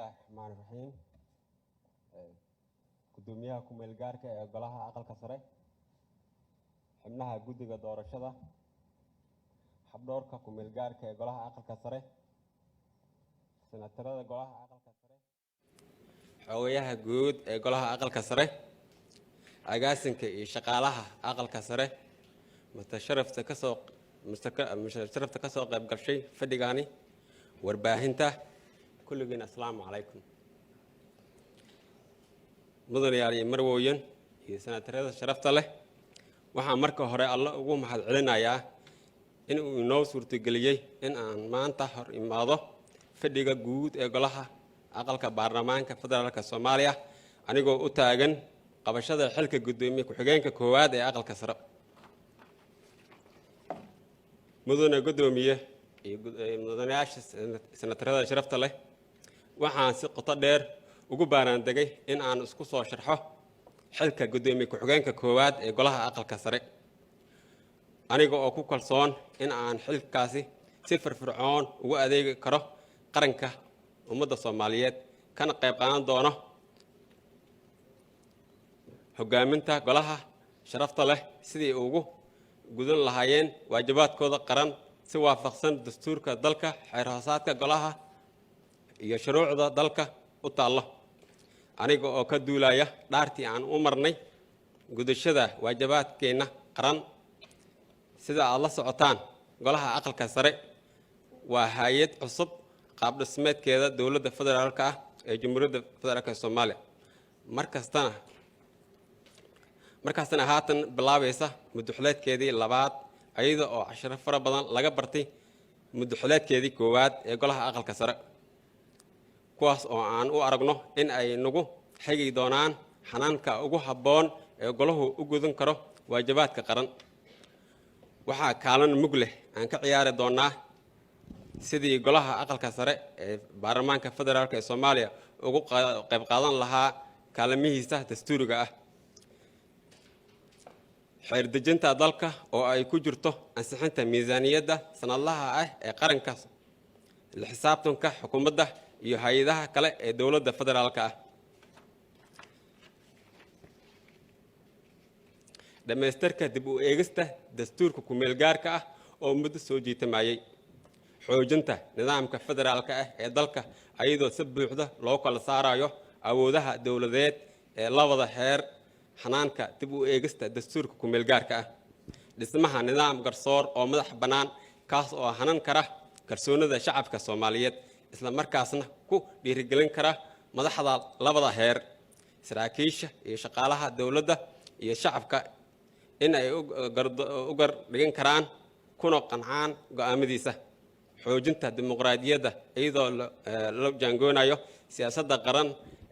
Bismillaahi Raxmaani Raxiim. Gudoomiyaha ku-meel gaarka ee Golaha Aqalka Sare, xubnaha guddiga doorashada, habdhowrka ku-meel gaarka ee Golaha Aqalka Sare, senatarada Golaha Aqalka Sare, xogayaha guud ee Golaha Aqalka Sare, agaasinka iyo shaqaalaha Aqalka Sare, mutasharafta kasoo qayb gashay fadhigani, warbaahinta kulligiin, asalaamu calaykum. Mudanayaal iyo marwooyin iyo senatarada sharafta leh, waxaan marka hore Alle ugu mahad celinayaa in uu inoo suurtageliyey in aan maanta hor imaado fadhiga guud ee Golaha Aqalka Baarlamaanka Federaalka Soomaaliya, anigoo u taagan qabashada xilka guddoomiye ku-xigeenka koowaad ee Aqalka Sare. Mudane guddoomiye iyo mudanayaasha senatarada sharafta leh, waxaan si qoto dheer ugu baaraandegay in aan isku soo sharxo xilka guddoomiye ku-xigeenka koowaad ee Golaha Aqalka Sare, aniga oo ku kalsoon in aan xilkaasi si firfircoon ugu adeegi karo qaranka ummadda Soomaaliyeed, kana qayb qaadan doono hoggaaminta golaha sharafta leh sidii ugu gudan lahaayeen waajibaadkooda qaran si waafaqsan dastuurka dalka, xeer hoosaadka golaha iyo shuruucda dalka u taallo, aniga oo ka duulaya dhaartii aan u marnay gudashada waajibaadkeenna qaran. Sida aada la socotaan, Golaha Aqalka Sare waa hay-ad cusub qaab dhismeedkeeda dowladda federaalka ah ee Jamhuuriyadda Federaalka Soomaaliya, markaasna haatan bilaabaysa muddoxileedkeedii labaad, ayada oo casharo fara badan laga bartay muddoxileedkeedii koowaad ee Golaha Aqalka Sare, kuwaas oo aan u aragno in ay nagu xigi doonaan xanaanka ugu habboon ee golahu u gudan karo waajibaadka qaran. Waxaa kaalin mug leh aan ka ciyaari doonaa sidii Golaha Aqalka Sare ee Baarlamaanka Federaalka ee Soomaaliya ugu qayb qaadan lahaa kaalmihiisa dastuuriga ah xeer dejinta dalka, oo ay ku jirto ansixinta miisaaniyadda sanadlaha ah ee qaranka, la xisaabtanka xukuumadda iyo hay-adaha kale ee dowladda federaalka ah, dhammaystirka dib u eegista dastuurka ku-meel gaarka ah oo muddo soo jiitamayay, xoojinta nidaamka federaalka ah ee dalka ayadoo si buuxda loo kala saarayo awoodaha dowladeed ee labada heer, xanaanka dib u eegista dastuurka ku-meel gaarka ah, dhismaha nidaam garsoor oo madax bannaan, kaas oo hanan kara kalsoonida shacabka Soomaaliyeed, isla markaasna ku dhiirigelin kara madaxda labada heer, saraakiisha iyo shaqaalaha dowladda iyo shacabka in ay u gardhigan karaan kuna qancaan go'aamadiisa, xoojinta dimuqraadiyadda iyadoo la jaangoonayo siyaasadda qaran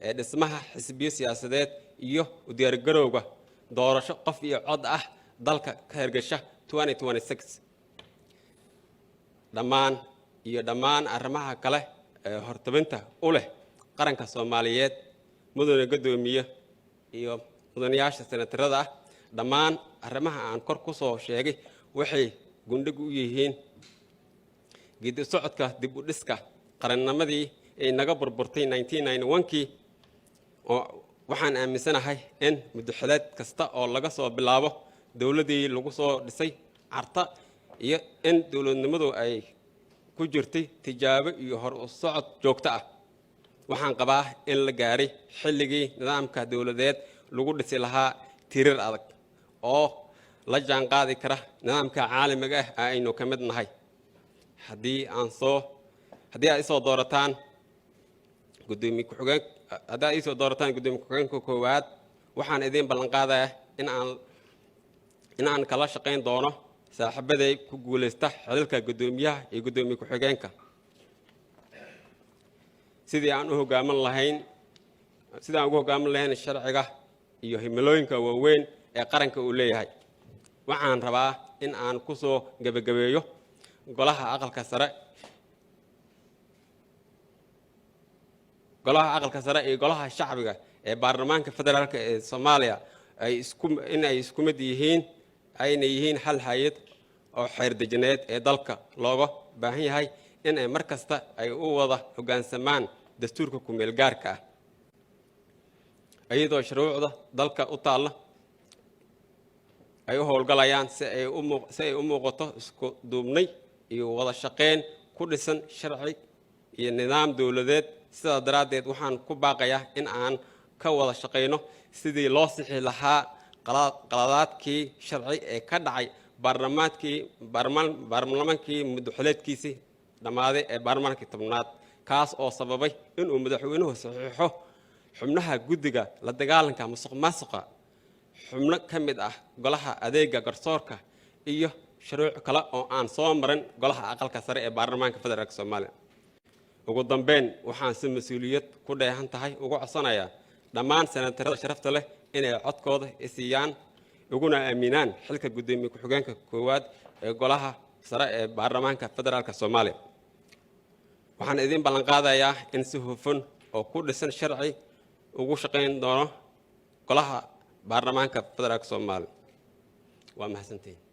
ee dhismaha xisbiyo siyaasadeed iyo u diyaargarowga doorasho qof iyo cod ah dalka ka hergasha 2026. Dhammaan iyo dhammaan arrimaha kale ee hortabinta u leh qaranka Soomaaliyeed. Mudane guddoomiye iyo mudanayaasha senatarada ah, dhammaan arrimaha aan kor ku soo sheegay waxay gundhig u yihiin geedi socodka dib u dhiska qarannimadii ay naga burburtay 1991kii, oo waxaan aaminsanahay in muddoxileed kasta oo laga soo bilaabo dowladdii lagu soo dhisay Carta iyo in dowladnimadu ay ku jirtay tijaabo iyo hor u socod joogto ah. Waxaan qabaa in la gaaray xilligii nidaamka dowladeed lagu dhisi lahaa tiirar adag oo la jaanqaadi kara nidaamka caalamiga ah ee aynu ka mid nahay. Haddii aad isoo doorataan guddoomiye ku-xigeen, haddii aad iisoo doorataan guddoomiye ku-xigeenka koowaad, waxaan idiin ballan qaadayaa in aan kala shaqayn doono saaxiibaday ku guulaysta xilalka guddoomiyaha iyo guddoomiye ku-xigeenka sidii aan ugu hoggaamin lahayn sharciga iyo himilooyinka waaweyn ee qaranka uu leeyahay. Waxaan rabaa in aan ku soo gebagabeeyo Golaha Aqalka Sare iyo Golaha Shacbiga ee Baarlamaanka Federaalka ee Soomaaliya ay isku in ay isku mid yihiin, ayna yihiin hal hay-ad oo xeer dejineed ee dalka looga baahan yahay in ay mar kasta ay u wada hoggaansamaan. dastuurka ku-meel gaarka ah, iyadoo shuruucda dalka u taalla ay u howlgalayaan si ay u muuqato isku duubnay iyo wada shaqeyn ku dhisan sharci iyo nidaam dowladeed. Sidaa daraaddeed, waxaan ku baaqayaa in aan ka wada shaqayno sidii loo sixi lahaa qaladaadkii sharci ee ka dhacay baarlamaankii muddoxileedkiisii dhammaaday ee baarlamaankii 10aad, kaas oo sababay inuu madaxweynuhu saxiixo xubnaha guddiga la dagaalanka musuq maasuqa, xubno ka mid ah golaha adeega garsoorka iyo shuruuc kale oo aan soo marin golaha aqalka sare ee Baarlamaanka Federaalka Soomaaliya. Ugu dambeyn, waxaan si mas-uuliyad ku dheehan tahay uga codsanayaa dhammaan senatarada sharafta leh inay codkooda isiiyaan uguna aaminaan xilka guddoomiye ku-xigeenka koowaad ee golaha sare ee Baarlamaanka Federaalka Soomaaliya. Waxaan idiin ballanqaadayaa in si hufan oo ku dhisan sharci ugu shaqayn doono golaha Baarlamaanka Federaalka Soomaaliya. Waa mahadsantihiin.